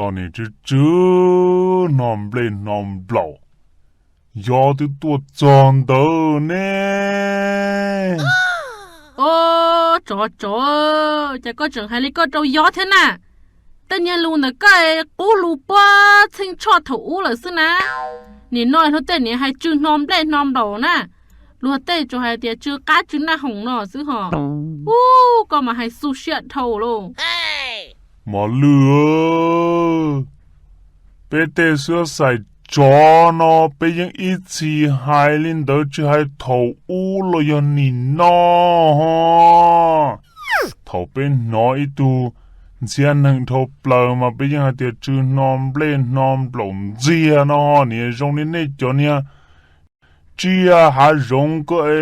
Los nim tsw tsw hno nplej hno nplaum, yog twb tuaj txog ntawd ne. Os, tsov tsov, cas koj tseem hais li koj rau Yob thiab na? Tej niag lus ntawm koj qub lus puag txheej tshoj thaum ub lawm xwb na. Nim no luag tej niag hais tsw hno nplej hno nplaum na, luag tej tsuas hais tias tsw qab tsw naj hoom no xwb hos. Ub, koj mas hais xu siab dhau lauj. Mos Lwj, peb tej xwb xais tsov no peb yeej ib txhis hais li ntawd tsis hais thaum ub los yog nim no ho. Thaum peb hnov ib tug ntxhiab neeg dhau plaws mas peb yeej hais tias tsw hno nplej hno nplaum ntxiag no ho, niag zoo li nej cov niag tsiaj hav zoov koj e,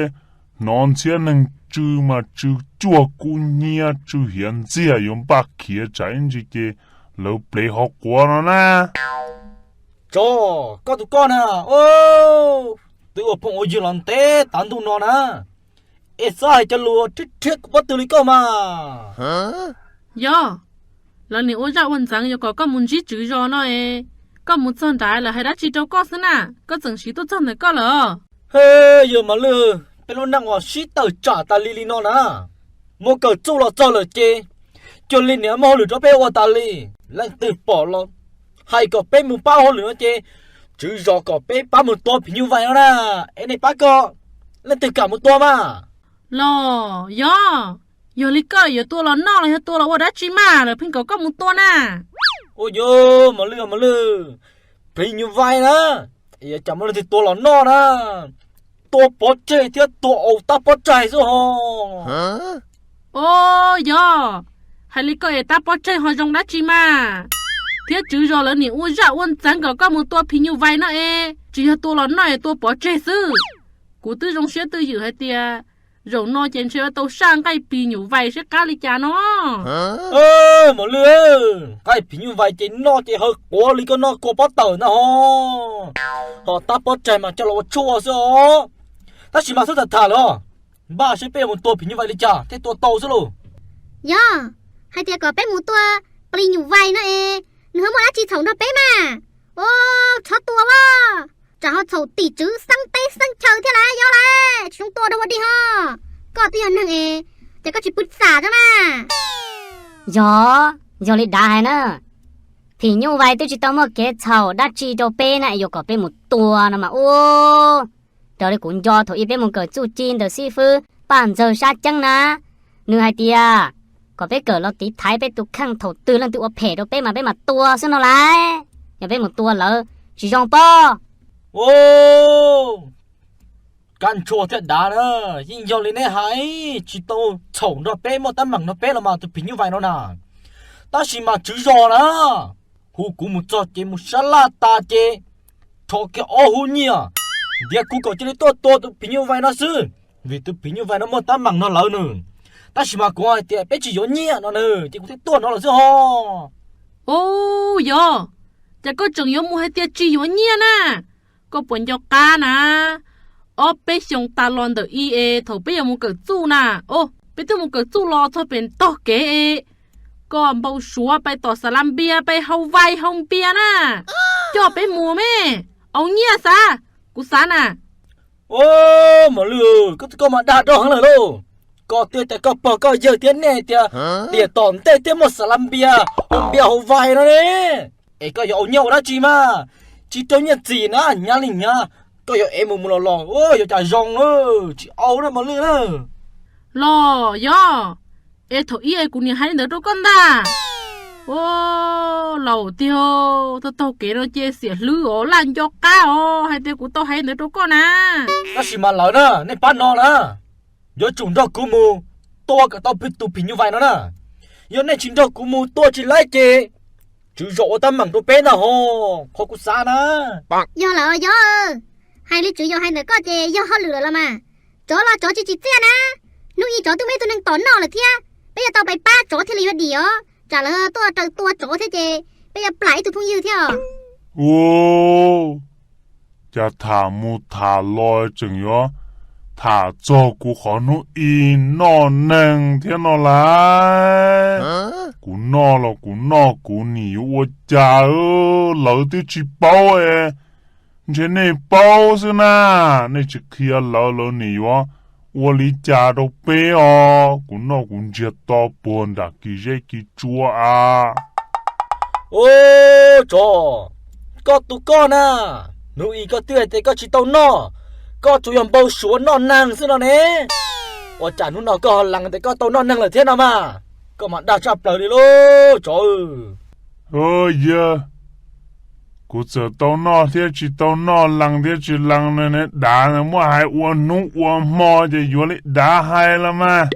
hnov ntxhiab neeg tsw mas tsw cuag kub hnyiab tsw hiav ntxiag yuav npaj khiav tsam ib ntsis ces lawv plev ho quav no na. Tsov, koj tus koj na, twb ua phooj ua ywg los ntev tav ntuj no na, es txhob hais cov lus rhiab rhiab kuv pob tw li koj mas. Yog, lawv nim ua zaj ua ntxeev yuav kom koj mus ntsib tswv zos no es, koj mus txog nrad lawv hais dab tsi rau koj xwb na, koj txeem siv tuaj txog ntawm koj lawm. He, yog Mos Lwj, peb lub neej uas sib tawm tsam tas li li no na, muaj kawm txuj los txog lawm ces cuag li niam muaj hauj lwm rau peb ua tas li. Leej twg pom los hais kom peb mus pab hauj lwm no ces tswv zos kom peb pab mus tua phim nyuj vais no na. Es nej pab koj, leej twg kam mus tua mas? Los yog, yog li koj yuav tua los noj los yog tua los ua dab tsi mas lawv pheej kom koj mus tua na? Ua yog Mos Lwj, Mos Lwj, phim nyuj vais na, yuav cas muaj leej twg tua los noj na, tua pov tseg thiab tua aus tab pob tsaig xwb ho. Os, yog, hais li koj es tab pob tsaig ho zoo dab tsi mas? Thiab tswv zos lawv nim ua zaj ua ntxeev kom koj mus tua phim nyuj vais no es tsis yog tua los noj es tua pov tseg xwb. Kuv twb zoo siab twj ywm hais tias zaum no ces ntshe yuav tau saj nqaij phim nyuj vais seb qab li cas no. Mos Lwj, nqaij phim nyuj vais ces noj ces haw quav li koj noj kua pob tawm ntag ho. Ho tab pob tsaig mas coj los ua tshuaj xwb os. Tab sis mas txhob tham tham lawm, npaj seb peb yuav mus tua phim nyuj vais li cas thiaj tua tau xwb lauj. Yog, hais tias kom peb mus tua plis nyuj vais no es nws ho muaj dab tsi txhaum nrog peb mas? Ua, txhob tua as, tsam ho txhaum tim tswv xeeb teb xeeb chaw thiab lauj. Yog lauj, tsis zoo tua rau ua dig ho. Koj twb yog neeg es, ces koj tsis pw xam rau na. Yog, yog li dav hais na, phim nyuj vais twb tsis tau muaj kev txhaum dab tsi rau peb na es yuav kom peb mus tua no mas ua, raws li kuv nco thaum ub peb mus kawm txuj ci ntawm xib fwb Paj Ntxawg Sab Ceeb na, nws hais tias kom peb kawm los tiv thaiv peb tus kheej, thaum twg leej twg ua phem rau peb mas peb mam tua xwb no lauj. Yog peb mus tua lawv tsis zoo pob. Kab ntshua thiab dav na, yeej yog li neb hais, tsis tau txhaum nrog peb, muaj teeb meem nrog peb los mas tus phim nyuj vais no na. Tab sis mas tswv zos na, hu kuv mus txog ces mus sab laj tas ces rho kiag ob hub nyiaj ntiav kuv kom cia li tuaj tua tus phim nyuj vais no xwb, vim tus phim nyuj vais no muaj teeb meem nrog lawv nws. Tab sis mas kuv hais tias peb tsis yuav nyiaj no nws ces kuv thiaj tuaj no lawm xwb ho. Ub, yog, cas koj tseem yuav mus hais tias tsis yuav nyiaj na? Koj puas nco qab na, ob peb xyoos tas los ntawm i es thaum peb yuav mus kawm txuj na, o, peb twb mus kawm txuj los txog pem tog kev es koj npau suav pais tom Xas Las Npias pais haus vais haus npias na, coj peb mus me, au nyiaj xav, kuv xav na. Mos Lwj, koj tus koj mas dag rau heev lawm lauj. Koj twb tias koj pog koj yawg thiab nej tias tiam tom ntej thiaj muaj Xas Las Npias haus npias haus vais no ne. Es koj yuav au nyiaj ua dab tsi mas? Tsis rau nyiaj txim na, hnyav li hnyav, koj yuav ev mus mus los los yuav cas zoo, tsis au na Mos Lwj na. Los yog, es thaum ub es kuv niam hais li ntawd rau koj ntag. Laus tiag, tau taug kev no ces xiam hlwb os, laj nco qab os, hais tias kuv tau hais li ntawd rau koj na. Tab sis mas lawm na, nej pab no na, yuav tsum nrog kuv mus tua kom tau tus phim nyuj vais no na. Yog nej tsis nrog kuv mus tua tsis laib ces tswv zos ua teeb meem rau peb ntag ho, qhov kuv xav na. Yog lawm yog, hais li tswv zos hais ntawm koj ces yog hauj lwm lawm los mas. Tsov los tsov tsis tsim txiaj na, hnub ib tsov twb muaj ib tug neeg tom noj lawm thiab, peb yuav tau pais pab tsov thiaj li yuav dim os, tsam lawv tuaj raws tua tsov thiab ces peb yuav plam ib tug phooj ywg thiab os. Ua cas tham mus tham los tseem yuav tham txog kuv qhov hnub ib noj neeg thiab no lauj? Kuv noj los kuv noj, kuv nim yuav ua cas, lawv twb tsis paub. Ntshe nej paub xwb na, nej tsis qhia lawv, lawv nim yuav ua li cas rau peb os. Kuv noj kuv ntsiag to puag nram kis zeb kis tsua a. Ub, tsov, koj tus koj na, hnub i koj twb hais tias koj tsis tau noj, koj tsuas yog npau suav noj neeg xwb no ne. Ua cas hnub no koj ho lees tias koj tau noj neeg lawm thiab no mas? Koj mas dag tshaj plaws li lauj tsov. Yog kuv txawm tau noj thiab tsis tau noj, lees thiab tsis lees no, dav muab hais ua hnub ua hmo ces yuav li dav hais los mas.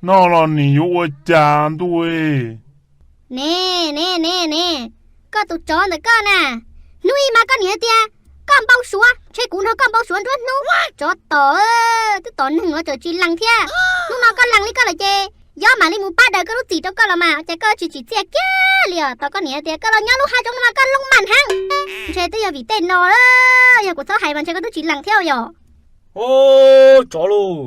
Noj los nim yuav ua cas ntuj. Ne, ne, ne, ne, koj tus tsov ntawm koj na, hnub i mas koj niam hais tias koj npau suav, ntshe kuv nrog koj npau suav nruab hnub. Tsov tom, twb tom neeg los tseem tsis lees thiab. Hnub no koj lees li koj lawm ces yob mam li mus pab daws koj lub txim rau koj los mas, ces koj tsis tsim txiaj kiag li os. Tos koj niam hais tias koj los nyob lub hav zoov no mas koj loo mam heev. Ntshe twb yog vim tej no, yog kuv txhob hais mas ntshe koj twb tsis lees thiab yog. Tsov lauj,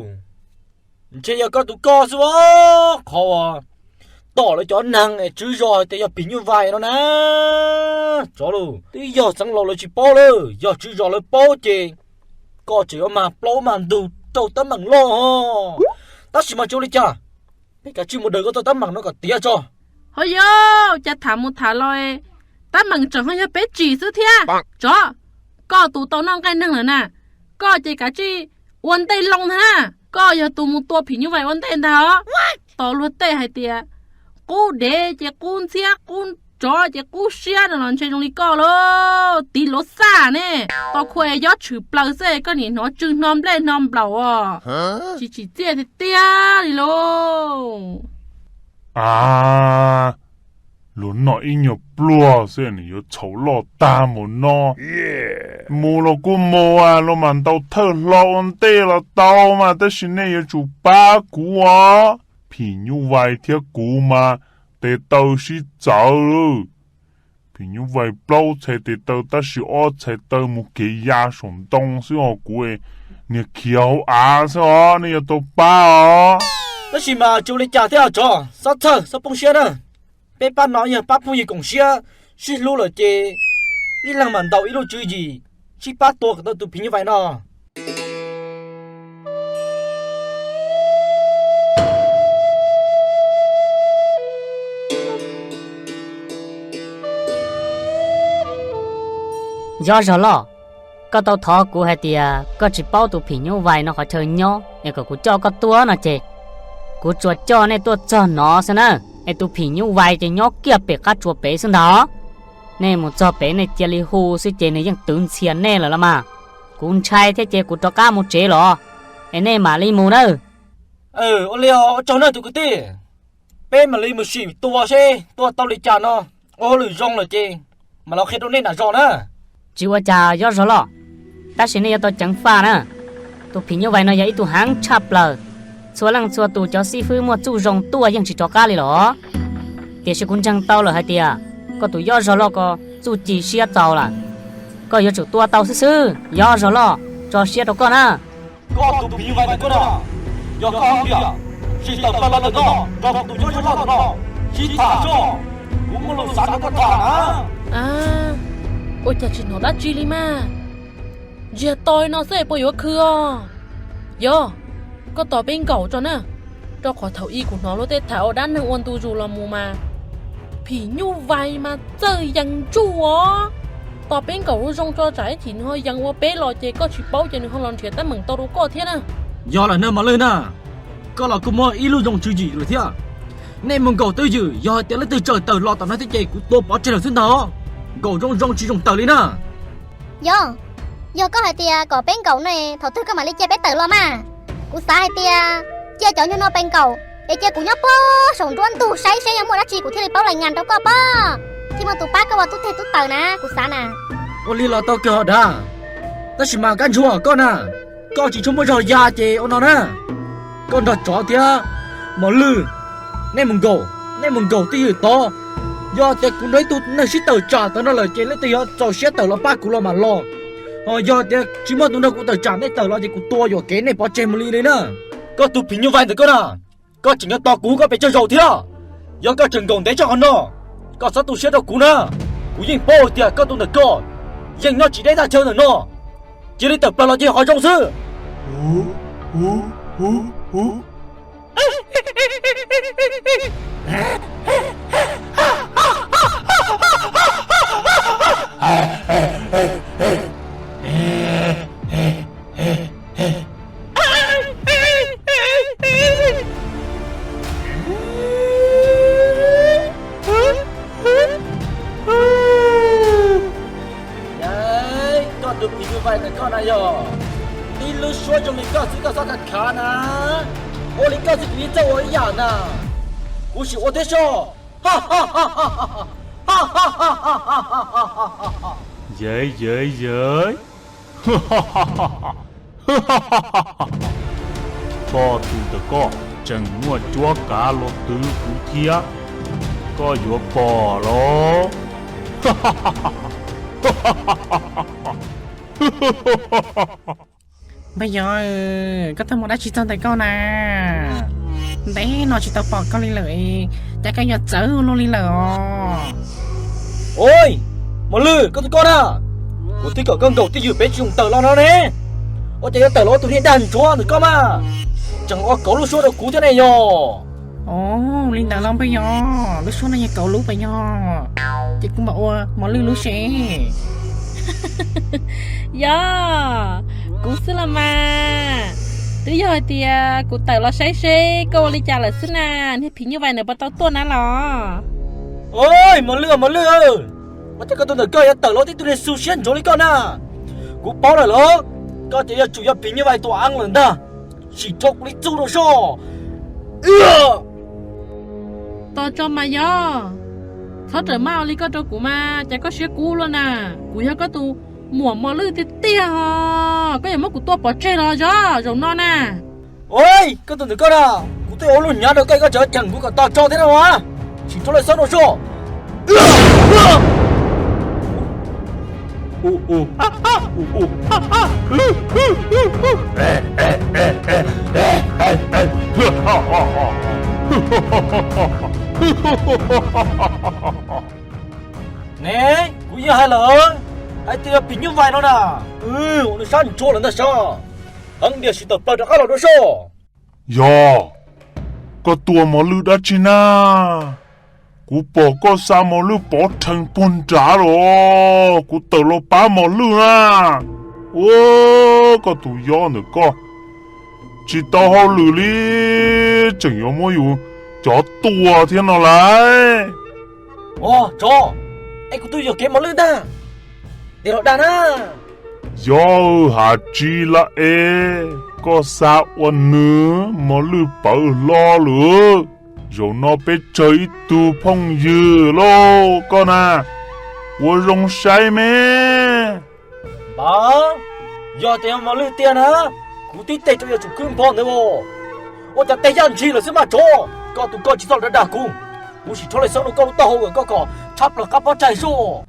ntshe yog koj tus koj xwb os, qhov uas tom lawv cov neeg es tswv zos hais tias yog phim nyuj vais no na. Tsov lauj, twb yog xeev laus lawv tsis paub lawm, yog tswv zos lawv paub ces koj tseem yuav mag plaub mag ntug rau teeb meem loj. Tab sis mas tsis ua li cas, peb kav tsij mus daws koj txoj teeb meem no kom tiav tso. Ho yog cas tham mus tham los, teeb meem tseem ho yog peb tsim xwb thiab. Tsov, koj tus tau noj nqaij neeg lawm na, koj ces kav tsij ua ntej loo ntag na. Koj yog tus mus tua phim nyuj vais ua ntej ntag os. Tos luag tej hais tias qub dev ces qub ntxhiab, qub tsov ces qub siab no los ntshe zoo li koj lauj, tiv luav xaj ne. Tau khua yob tshwm plaws xwb koj nim hnov tsw hno nplej hno nplaum os. Tsis tsim txiaj tiag tiag li lauj. A, luag noj ib nyuag pluag xwb nws yuav txhaum loj tag npaum no. Mus los kuj mus, luag mam ntaus thawj hlo ua ntej los tau mas, tab sis nej yuav tsum pab kuv os. Phim nyuj vais thiab kuv mas tes taw sib txawv. Phim nyuj vais plaub txhais tes taw tab sis ob txhais taw mus kev ya saum ntoo xwb os, kuv niag khiav hauv av xwb os, nej yuav tau pab os. Tab sis mas tsis ua li cas thiab tsov, txhob txhawj txhob poob siab na. Peb pab no yog pab phooj ywg koom siab sib hlub lawm ces ib leeg mam ntaus ib lub tswv yim sib pab tua kom tau tus phim nyuj vais no. Yob zog loj, koj tau thov kuv hais tias koj tsis paub tus phim nyuj vais no qhov chaw nyob es kom kuv coj koj tuaj no ces, kuv tsuas coj nej tuaj txog no xwb na. Es tus phim nyuj vais ces nyob kiag pem qab tsua pem xwb ntag. Nej mus txog pem nej cia li hu xwb ces nws yeej twv ntxhias nej lawm los mas. Kuv ntshai thiab ces kuv rov qab mus tsev los. Es nej mam li mus nawb. Ua li ua tsaug nawb tus kwv tij, peb mam li mus sim tua seb tua tau li cas no, ua hauj lwm zoo lawm ces mam los qhia rau nej nram zos na. Tsis ua cas Yob Zog Loj, tab sis nej yuav tau ceev faj na. Tus phim nyuj vais no yog ib tug heev tshaj plaws, txhua leej txhua tus cov xib fwb muaj txuj zoo tuaj yeej tsis rov qab li los. Tiam sis kuv ntseeg tau lawm hais tias koj tus Yob Zog Loj ko txuj ci siab txaus lawm. Koj yuav tsum tua tau xwb xwb, Yob Zog Loj, tso siab rau koj na. Koj tus phim nyuj vais ntawm koj na, yog koj hais tias tsis tawm plaws los ntawm no nrog kuv tus Yob Zog Loj ntawm no sib tham tso, kuv muaj lus xav nrog koj tham na. Ua cas tsis hnov dab tsi li mas? Ntsiag to no xwb puas yuav khw os? Yog, koj tos peb nkaum tso na, rau qhov thaum ub kuv hnov luag tej tham ua dab neeg ua ntu zus los mus mas, phim nyuj vais mas txawj yees ntsuj os. Tos peb nkaum zoo tso tsam ib chim nws ho yees ua peb los ces koj tsis paub ces nws ho los nrhiav teeb meem tau rau koj thiab na. Yog lawm na Mos Lwj na, koj los kuj muaj ib lub zoo tswv yim lawm thiab. Nej mus nkaum twj ywm, yog hais tias leej twg tseem tawm los tom no thiab ces kuv tua pov tseg lawm xwb ntag. Nkaum zoo zoo tsis zoo tawm li na. Yog, yog koj hais tias kom peb nkaum ne, thaum twg koj mam li cia peb tawm los mas? Kuv xav hais tias cia cov nyuag no pes nkaum es cia kuv nyob puag saum nruab ntug saib seb yog muaj dab tsi kuv thiaj li paub lais ngas rau koj pob, thiaj muaj tus pab koj ua tub teg tub taws na, kuv xav na. Ua li los tau kawg hos dav, tab sis mas Kab Ntsuag koj na, koj tsis tshua muaj zog ya ces ua no na, koj nrog tsov thiab Mos Lwj, nej mus nkaum, nej mus nkaum twj ywm tod. Yog tias kuv nrog ib tug neeg sib tawm tsam tau no lawm ces leej twg yuav txaus siab tawm los pab kuv los mam los. Ho yog tias tsis muaj tus nrog kuv tawm tsam nej tawm los ces kuv tua yuam kev nej pov tseg mus li li na. Koj tus phim nyuj vais ntawm koj na, koj tseem yuav tos kuv koj pes tsawg zaus thiab? Yog koj tseem nkaum ntev tso qhov no, koj txhob tu siab rau kuv na. Kuv yeej paub hais tias koj tus ntawm koj yeej nyob tsis deb thaj chaw ntawm no. Cia li tawm plaws los ces qhov zoo xwb. Koj tus phim nyuj vais ntawm koj na yog, tib lub suab zoo li koj xwb koj txhob khav khav na. Ua li koj xwb kuv yeej txawj ua ib yam na. Kuv sim ua thiab soj. Yawv yawv yawv, koj tus ntawm koj tseem muaj cuab kav los twv kuv thiab, koj yuav pom los. Npawg Yob, koj tuaj mus dab tsi txog ntawm koj na? Ntev no tsis tau pom koj li lawm, cas koj yuav txawv luaj li lawm os? Oj, Mos Lwj, koj tus koj na, kuv twb kom koj nkaum twj ywm peb tsis txhob tawm los no ne. Ua cas yuav tawm los ua tus niag dag ntsuav ntawm koj mas, tseem ua kauv lub suab rau kuv thiab ne yog? Oj, li ntawd los npawg Yob, lub suab no yog kauv lub puas yog? Ces kuv mam ua Mos Lwj lub seb. Yog, kuv xwb los mas. Twb yog hais tias kuv tawm los saib seb koj ua li cas lawm xwb na, niag phim nyuj vais ntawd puas tau tuaj na los? Oj, Mos Lwj, Mos Lwj, ua cas koj tus ntawm koj yuav tawm los tib tug niag xu siab ntsuav li koj na? Kuv paub lawm los, koj ces yuav tsum yog phim nyuj vais tus av lawm ntag. Sim rho kuv li txuj rau soj. Tos tso mas Yob, txhob rawm maj ua li koj rau kuv mas, cas koj siab kub luaj na. Kuv yog koj tus muam Mos Lwj tiag tiag os, koj yuav muab kuv tua pov tseg los Yob zaum no na? Oj, koj tus ntawm koj na, kuv twb ua lub hnyav rau koj, koj tseem cheem kuv kom tos tso thiab no as. Sim rho lawv xeeb rau soj. Ne, kuv yeej hais lawm, hais tias yog phim nyuj vais no na, ua nws sab ntsuav lawm ntag sab. Heev diam sim tawm plaws rov qab los dua soj. Yog, koj tua Mos Lwj dab tsi na? Kuv pom koj xa Mos Lwj pov rhees puag nrad los, kuv tawm los pab Mos Lwj na. Ua, koj tus Yob ntawm koj tsis tau hauj lwm li, tseem yuav muab yus cov tua thiab no lauj. Oj, tsov, es kuv twb yuam kev Mos Lwj ntag, tias los dag na. Yob, has tsis lawm es, koj xa ua nws Mos Lwj pawv hlo lawm. Zaum no peb tsawg ib tug phooj ywg lauj koj na, ua zoo saib me. Npawg, yog tias yog Mos Lwj tiag na, kuv tib teg rau yuav tsum khwb npho ntawd os. Ua cas teg yaj ntshis lawm xwb mas tsov, koj tus koj tsis txhob dag dag kuv. Kuv sim rho lawv xeeb rau koj lub taub hau kom koj kom tshab plaws qab pob tsaig soj.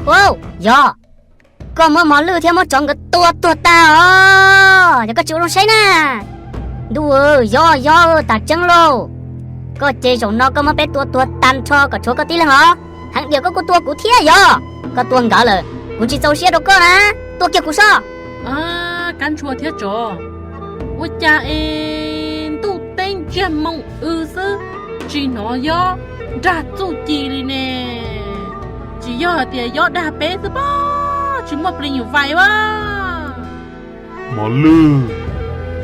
Ua, yog koj muab Mos Lwj thiab muab tsov nkawd tua tuag tag os, yog koj tsis ua zoo saib na. Ntuj, yog yog tas tseeb lauj. Koj ces zaum no koj muab peb tua tuag tag nrho kom tshuav koj tib leeg os. Heev diam koj kuj tua kuv thiab yog. Koj tua nkawd lawm, kuv tsis txaus siab rau koj na. Tua kiag kuv soj. Kab ntshua thiab tsov, ua cas es ntuj teb ntsiag moo w xwb, tsis hnov Yob dag txuj ci li ne. Tsis yog hais tias Yob dag peb xwb pob, tsis muaj plis nyuam vais a. Mos Lwj,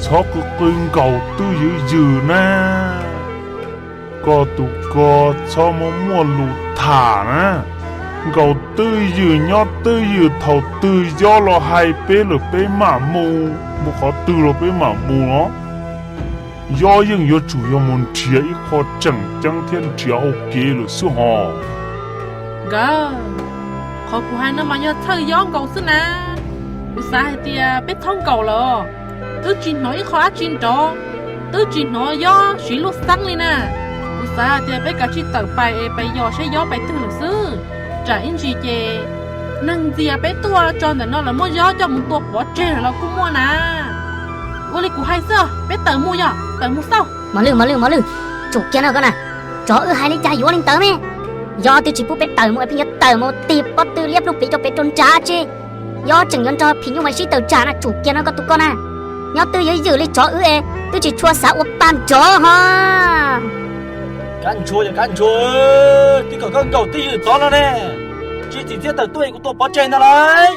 txhob qw qw nkaus twj ywm ywm na. Koj tus ko txhob muaj muaj lus tham na. Nkaus twj ywm nyob twj ywm, thaum twg Yob los hais peb lawm peb mam mus, mus qhov twg los peb mam mus no. Yob yeej yuav tsum yog mus nrhiav ib qho tseem ceeb thiab nrhiav hau kev lawm xwb hos. Nkawd, qhov kuv hais no mas yog txhawj Yob nkaus xwb na. Kuv xav hais tias peb txhob nkaum lawm, twb tsis hnov ib qho dab tsi nrov, twb tsis hnov Yob siv lub xeeb li na. Kuv xav hais tias peb kav tsij tawm pais es pais yos saib Yob pais twg lawm xwb. Tsam ib ntsis ces neeg ntxias peb tuaj tso ntawm no lawv muab Yob coj mus tua pov tseg los kuj muaj na. Ua li kuv hais xwb, peb tawm mus yog tawm mus xauj. Mos Lwj, Mos Lwj, Mos Lwj, tsum kiag no koj na. Tsov wb hais li cas yuav li ntawd me. Yob twb tsis pub peb tawm mus, pheej yuav tawm mus tig pob tw liab plub pliv rau pem rau nrad tsi. Yob tseem yuav nrog phim nyuj vais sib tawm tsam na, tsum kiag no koj tus koj na. Nyob twb ywm ywm li tsov wb es twb tsis tshua xav ua paj nrov ho. Kab ntshua yog kab ntshua, twb kom koj nkaum twj ywm tod no ne, tsis txim txiaj tawm tuaj es kuv tua pov tseg ntag lauj.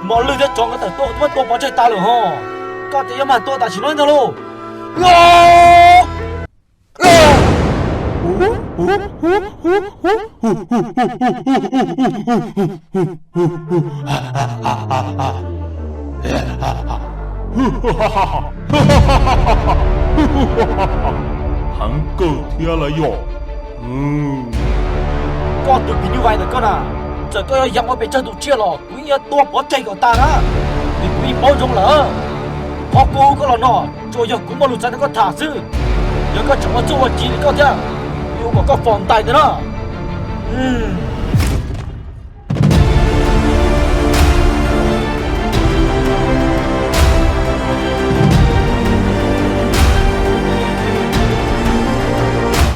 Mos Lwj thiab tsov nkawd tawm tuaj kuv twb muab tua pov tseg tas lawm ho. Koj ces yuav mag tua tam sim no ntag lauj. Heev kawg thiab lauj yog. Koj tus phim nyuj vais ntawm koj na, txawm koj yuav yeem ua pes tsawg tus tsiaj los kuv yeej yuav tua pov tseg kom tas na, vim kuv yeej paub zoo lawm. Qhov kuv hu koj los no tsuas yog kuv muaj lus txav nrog koj tham xwb. Yog koj tseem ua txuj ua ci li koj thiab, kuv yuav kom koj fom ntais ntag na.